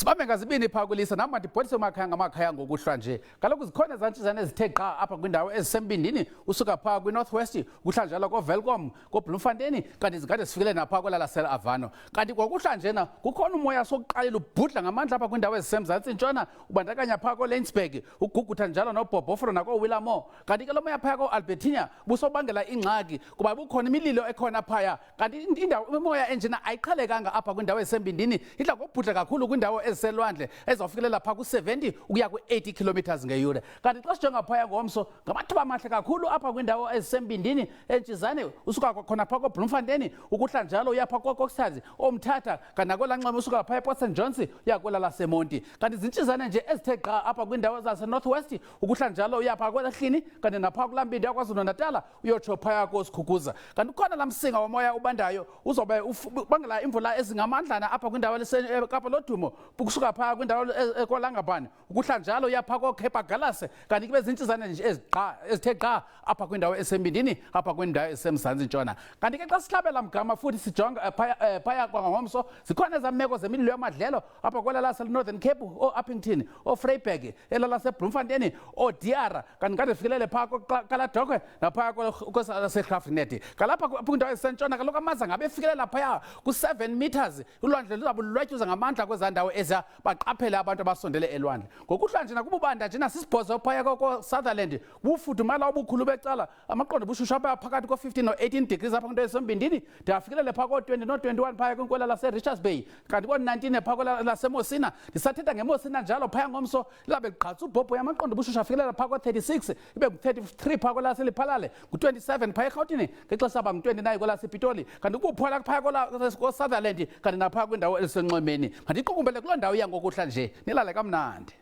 Sibambe ngazibini phaa kwilisa nam mandibhodise umakhaya ngamakhaya ngokuhlwa nje. Kaloku zikhona ezantshizane ezithe qha apha kwindawo ezisembindini usuka phaa kwiNorth West kuhlanjalo koVelkom koBloemfontein kanti zikade zifikele naphaa kwela laseLavano. Kanti ngokuhlwa njena kukhona umoya sokuqalela ubhudla ngamandla apha kwindawo ezisemzantsi ntshona ubandakanya phaa koLainsburg ugugutha njalo noBhobhofro nakoWillamore. Kanti ke lo moya phaya koAlbertina busobangela ingxaki kuba bukhona imililo ekhona phaya. Kanti indawo imimoya enjena ayiqhelekanga apha kwindawo ezisembindini, idla ngobhudla kakhulu kwindawo eziselwandle ezawufikelela phaa ku-70 ukuya ku-80 kilometers ngeyure. Kanti xa sijonga phaya ngomso ngamathuba amahle kakhulu apha kwindawo ezisembindini entshizane usuka khona phaa koBloemfontein ukuhla njalo uya phaa koKokstad oMthatha kanti nakwelaa nxweme usuka phaa ePort St Johns uya kwela laseMonti. Kanti zintshizane nje ezithe gqa apha kwindawo zaseNorth West ukuhla njalo uya phaa kwelahlini kanti naphaa kulaa mbindi yakwaZulu Natala uyotsho phaya koSikhukuza. Kanti ukhona laa msinga womoya ubandayo uzobe ubangela imvula ezingamandlana apha kwindawo eKapa lodumo ukusuka phaa kwindawo koLangabane ukuhla njalo uya phaa koCape Agulhas kanti kube zintshizane nje ezithe gqa apha kwindawo esembindini apha kwindawo esemzantsi ntshona. Kanti ke xa sihlabela mgama futhi sijonga phaya kwangomso zikhona ezaa meko zemililo yamadlelo apha kwela laseNorthern Cape ooUppington ooVryburg ela laseBloemfontein ooDiara kanti kade fikelele phaa kaLadokwe naphaa kwelaseGraaff-Reinet. Kalapha kwindawo ezisentshona kaloku amanzi angabe efikelela phaya ku-7 meters, ulwandle luzabe lulwetyuza ngamandla kwezaa ndawo eziya, baqaphele abantu abasondele elwandle. Ngokuhlwa nje nakububanda nje nasisibhozo phaya koSutherland bufudumala obukhulu becala amaqondo bushushu apha phakathi ko-15 no-18 degrees apha kwinto esembindini de afikelele phaa ko-20 no-21 phaya kwinkwela laseRichards Bay kanti ko-19 phaa kwela laseMosina. Ndisathetha ngeMosina njalo phaya ngomso lizabe ligqatsa ubhobho yamaqondo bushushu afikelela phaa ko-36 ibe ngu-33 phaa kwelaseLephalale, ngu-27 phaya eRhawutini ngexesha aba ngu-29 kwelasePitoli kanti kubuphola phaya koSutherland kanti naphaa kwindawo elisenxwemeni. Mandiqukumbele kuloo ndawo yangokuhla nje, nilale kamnandi.